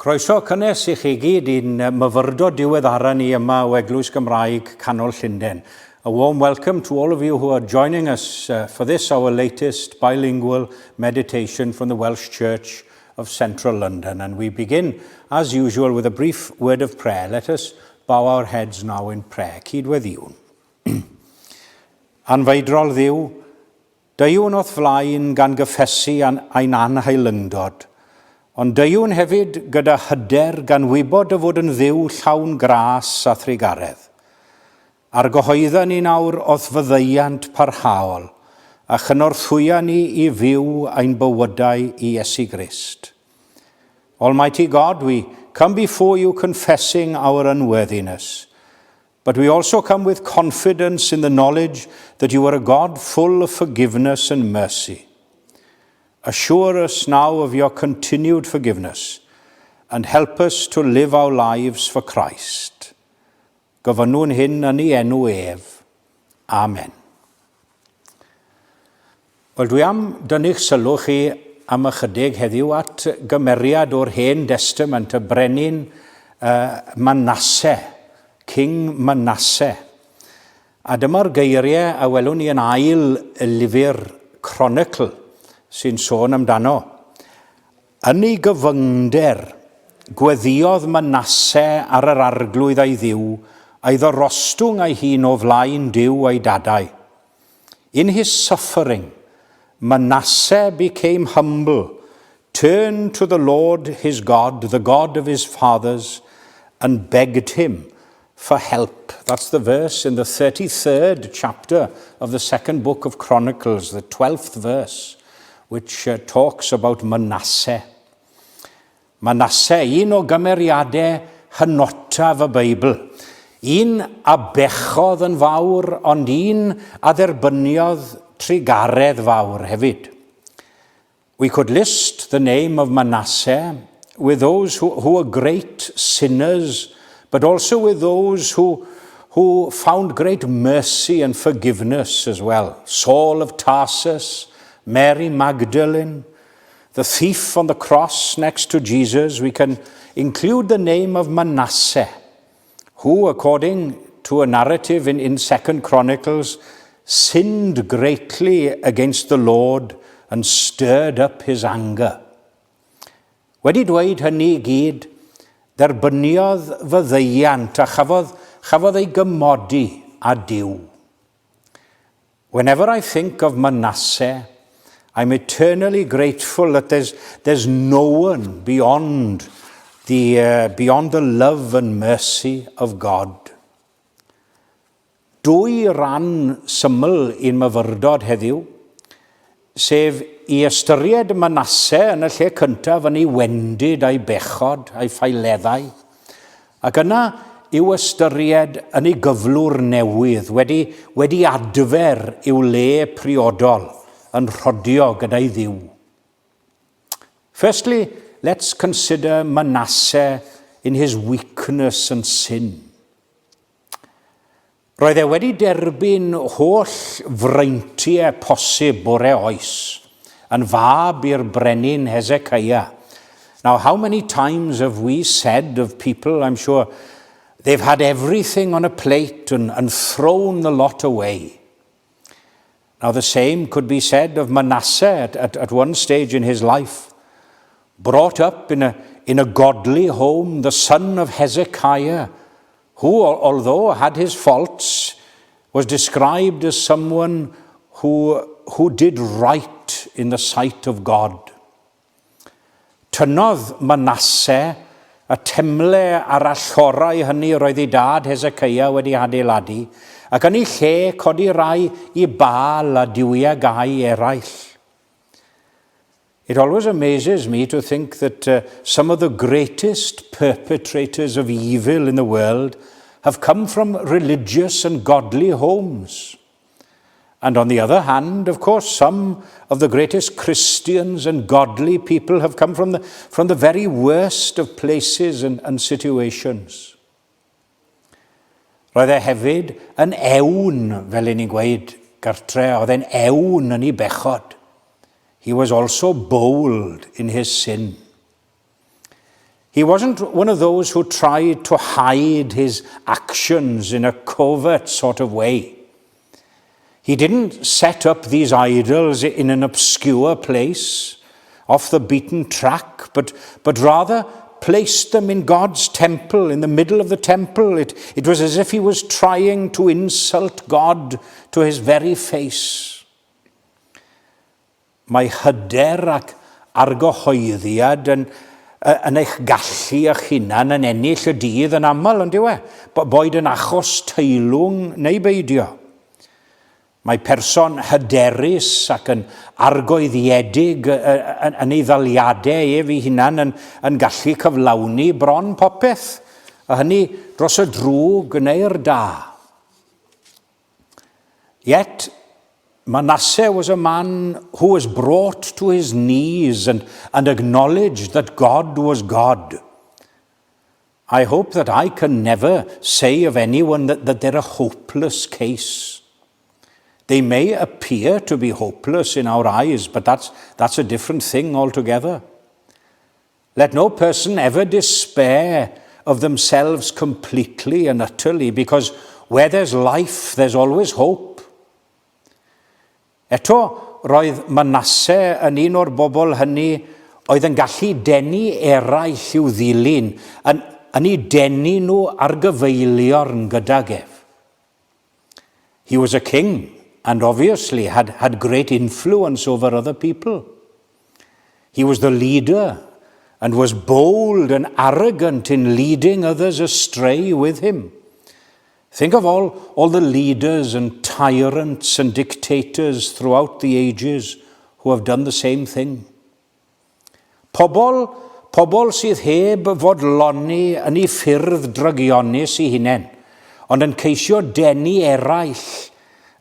Croeso cynnes i chi gyd i'n myfyrdod diweddara ni yma o Eglwys Gymraeg Canol Llundain. A warm welcome to all of you who are joining us for this, our latest bilingual meditation from the Welsh Church of Central London. And we begin, as usual, with a brief word of prayer. Let us bow our heads now in prayer. Cydweddiwn. Anfeidrol Dduw, Deuwn o'th flaen gan gyffesu ein anheilyngdod, ond deuwn hefyd gyda hyder gan wybod dy fod yn Dduw llawn gras a thrugaredd. Argyhoedda ni nawr o'th faddeuant parhaol, a chynorthwya ni i fyw ein bywydau i Iesu Grist. Almighty God, we come before you confessing our unworthiness, But we also come with confidence in the knowledge that you are a God full of forgiveness and mercy. Assure us now of your continued forgiveness and help us to live our lives for Christ. Gofynnwn hyn yn ei enw ef. Amen. Wel, dwi am dynnu'ch sylw chi am ychydig heddiw at gymeriad o'r Hen Destament, y brenin uh, Manasseh, King Manasseh. A dyma'r geiriau a welwn ni yn ail lyfr Chronicle sy'n sôn amdano. Yn ei gyfyngder, gweddïodd Manasseh ar yr arglwydd a'i ddiw, a'i ddorostwng ei hun o flaen Duw a'i dadau. In his suffering, Manasseh became humble, turned to the Lord his God, the God of his fathers, and begged him for help. That's the verse in the 33rd chapter of the second book of Chronicles, the 12th verse, which uh, talks about Manasseh. Manasseh, un o gymeriadau hynotaf y Beibl. Un a bechodd yn fawr, ond un a dderbyniodd trugaredd fawr hefyd. We could list the name of Manasseh with those who, who were great sinners, but also with those who, who found great mercy and forgiveness as well. Saul of Tarsus, Mary Magdalene, the thief on the cross next to Jesus, we can include the name of Manasseh, who, according to a narrative in, in Second Chronicles, sinned greatly against the Lord and stirred up his anger. Wedi dweud hynny i gyd, derbyniodd fyddeiant a chafodd, chafodd ei gymodi â Duw. Whenever I think of Manasseh, I'm eternally grateful that there's, there's no one beyond the, uh, beyond the love and mercy of God. Dwy ran syml i'n myfyrdod heddiw, sef i ystyried Manasseh yn y lle cyntaf yn ei wendid a'i bechod a'i ffaeleddau, Ac yna i'w ystyried yn ei gyflwr newydd, wedi, wedi adfer i'w le priodol yn rhodio gyda'i ddiw. Firstly, let's consider Manasseh in his weakness and sin. Roedd e wedi derbyn holl freintiau posib bore oes, yn fab i'r brenin Hezekiah. Now, how many times have we said of people, I'm sure, they've had everything on a plate and, and thrown the lot away. Now, the same could be said of Manasseh at, at, at one stage in his life. Brought up in a, in a godly home, the son of Hezekiah, who, although had his faults, was described as someone who, who did right in the sight of God. Tynnodd Manasseh y temle a'r allorau hynny roedd ei dad Hezekiah wedi adeiladu, ac yn ei lle codi rai i Baal a duwiau gau eraill. It always amazes me to think that uh, some of the greatest perpetrators of evil in the world have come from religious and godly homes. And on the other hand, of course, some of the greatest Christians and godly people have come from the, from the very worst of places and, and situations. Roedd e hefyd yn ewn, fel i ni'n gweud gartre, oedd e'n ewn yn ei bechod. He was also bold in his sin. He wasn't one of those who tried to hide his actions in a covert sort of way. He didn't set up these idols in an obscure place, off the beaten track, but, but rather placed them in God's temple, in the middle of the temple. It, it was as if he was trying to insult God to his very face. Mae hyder ac argyhoeddiad yn, yn eich gallu eich hunan yn ennill y dydd yn aml, yn dyw e? Boed yn achos teilwng neu beidio. Mae person hyderus ac yn argoeddiedig yn ei ddaliadau ef ei hunan yn, yn gallu cyflawni bron popeth, a hynny dros y drwg neu'r da. Yet, Manasseh was a man who was brought to his knees and, and acknowledged that God was God. I hope that I can never say of anyone that, that they're a hopeless case. They may appear to be hopeless in our eyes, but that's, that's a different thing altogether. Let no person ever despair of themselves completely and utterly, because where there's life, there's always hope. Eto, roedd Manasseh yn un o'r bobl hynny oedd yn gallu denu eraill i'w ddilyn, yn, yn eu denu nhw ar gyfeiliorn gydag ef. He was a king and obviously had, had great influence over other people. He was the leader and was bold and arrogant in leading others astray with him. Think of all, all the leaders and tyrants and dictators throughout the ages who have done the same thing. Pobl, pobl sydd heb fodloni yn ei ffyrdd drygionus i hunain, ond yn ceisio denu eraill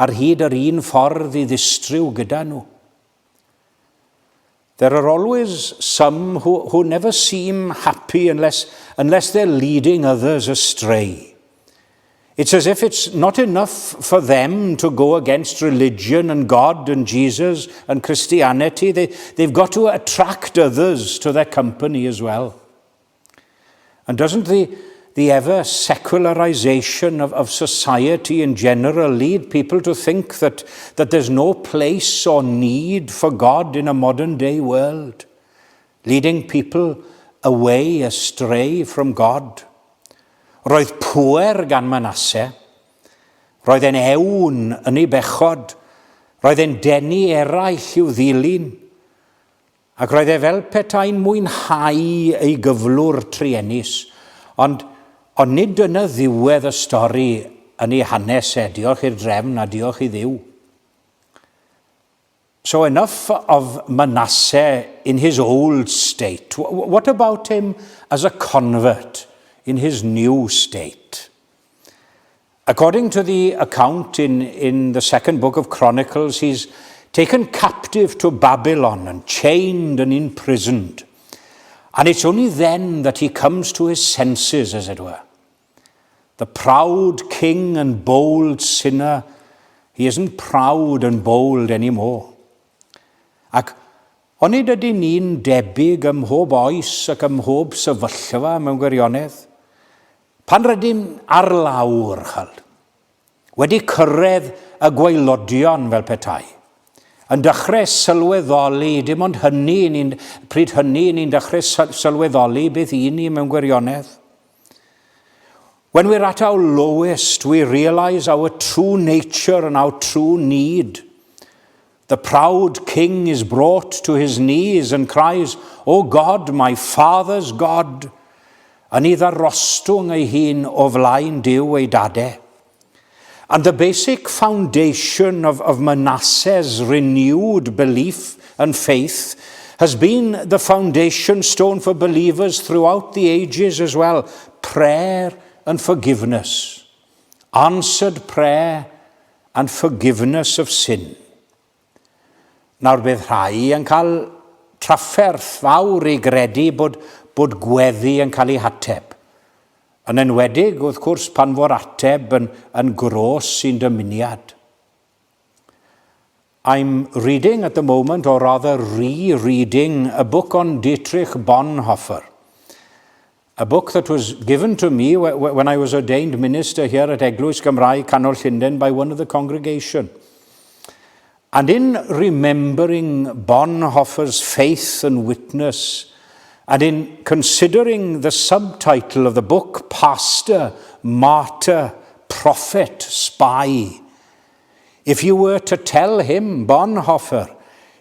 ar hyd yr un ffordd i ddistryw gyda nhw. There are always some who, who never seem happy unless, unless they're leading others astray. It's as if it's not enough for them to go against religion and God and Jesus and Christianity. They, they've got to attract others to their company as well. And doesn't the, the ever secularization of, of society in general lead people to think that, that there's no place or need for God in a modern day world, leading people away, astray from God? Roedd pŵer gan Manasseh. Roedd e'n ewn yn ei bechod. Roedd e'n denu eraill i'w ddilyn. Ac roedd e fel petai'n mwynhau ei gyflwr truenus. Ond, ond nid dyna ddiwedd y stori yn ei hanes e, diolch i'r drefn a diolch i Dduw. So enough of Manasseh in his old state. What about him as a convert in his new state? According to the account in, in the second book of Chronicles, he's taken captive to Babylon and chained and imprisoned. And it's only then that he comes to his senses, as it were. The proud king and bold sinner, he isn't proud and bold anymore. Ac onid ydyn ni'n debyg ym mhob oes ac ym mhob sefyllfa mewn gwirionedd? Pan rydym ar lawr, chald, wedi cyrraedd y gwaelodion fel petai, yn dechrau sylweddoli, dim ond hynny, ni'n, pryd hynny ni'n dechrau sylweddoli beth i ni mewn gwirionedd. When we're at our lowest, we realize our true nature and our true need. The proud king is brought to his knees and cries, O God, my father's God, yn ei ddarostwng ei hun o flaen Duw ei dadau. And the basic foundation of, of Manasseh's renewed belief and faith has been the foundation stone for believers throughout the ages as well. Prayer and forgiveness. Answered prayer and forgiveness of sin. Nawr bydd rhai yn cael trafferth fawr i gredu bod, bod gweddi yn cael ei hateb. Yn enwedig, wrth gwrs, pan fo'r ateb yn, yn gros i'n dymuniad. I'm reading at the moment, or rather re-reading, a book on Dietrich Bonhoeffer. A book that was given to me when I was ordained minister here at Eglwys Gymraeg Canol Llundain by one of the congregation. And in remembering Bonhoeffer's faith and witness, and in considering the subtitle of the book, Pastor, Martyr, Prophet, Spy, if you were to tell him, Bonhoeffer,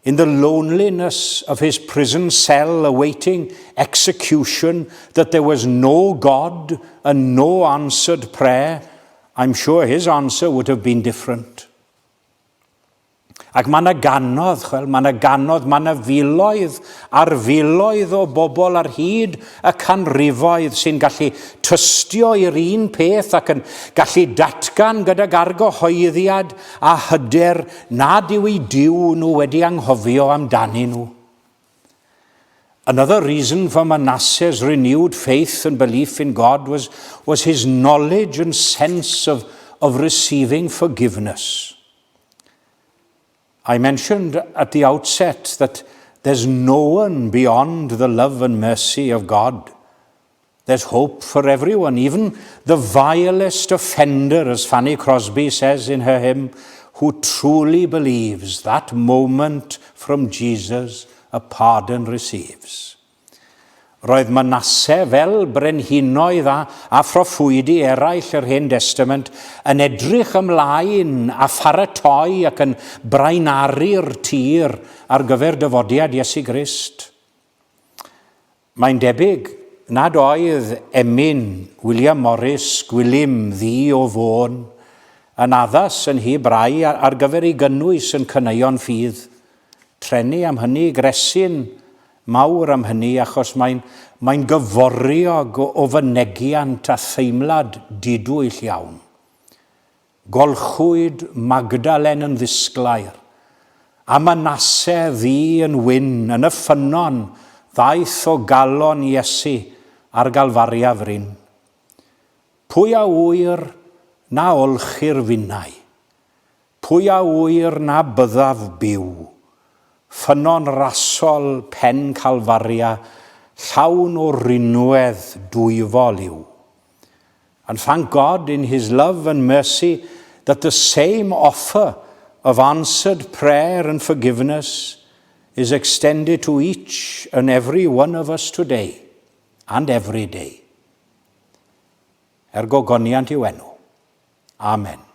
in the loneliness of his prison cell awaiting execution, that there was no God and no answered prayer, I'm sure his answer would have been different. Ac mae yna gannoedd, chwel, mae yna gannoedd, mae yna filoedd ar filoedd o bobl ar hyd y canrifoedd sy'n gallu tystio i'r un peth ac yn gallu datgan gydag argyhoeddiad a hyder nad yw eu Duw nhw wedi anghofio amdanyn nhw. Another reason for Manasseh's renewed faith and belief in God was his knowledge and sense of receiving forgiveness. I mentioned at the outset that there's no one beyond the love and mercy of God. There's hope for everyone, even the vilest offender, as Fanny Crosby says in her hymn, who truly believes that moment from Jesus a pardon receives. Roedd Manasse fel brenhinoedd a phroffwydi eraill yr Hen Destament yn edrych ymlaen a pharatoi ac yn braenaru'r tir ar gyfer dyfodiad Iesu Grist. Mae'n debyg nad oedd emyn William Morris Gwilym Ddu o Fôn yn addas yn nhyb rai ar gyfer ei gynnwys yn Caneuon Ffydd. Trueni am hynny, gresyn mawr am hynny, achos mae'n mae'n gyforiog o fynegiant a theimlad didwyll iawn. Golchwyd Magdalen yn ddisglair, a Manasse ddu yn wyn yn y ffynnon ddaeth o galon Iesu ar Galfaria fryn. Pwy a ŵyr na olchir finnau? Pwy a ŵyr na byddaf byw? Ffynnon rasol pen Calfaria, llawn o rinwedd dwyfol yw. And thank God in his love and mercy that the same offer of answered prayer and forgiveness is extended to each and every one of us today and every day. Er gogoniant i'w enw. Amen.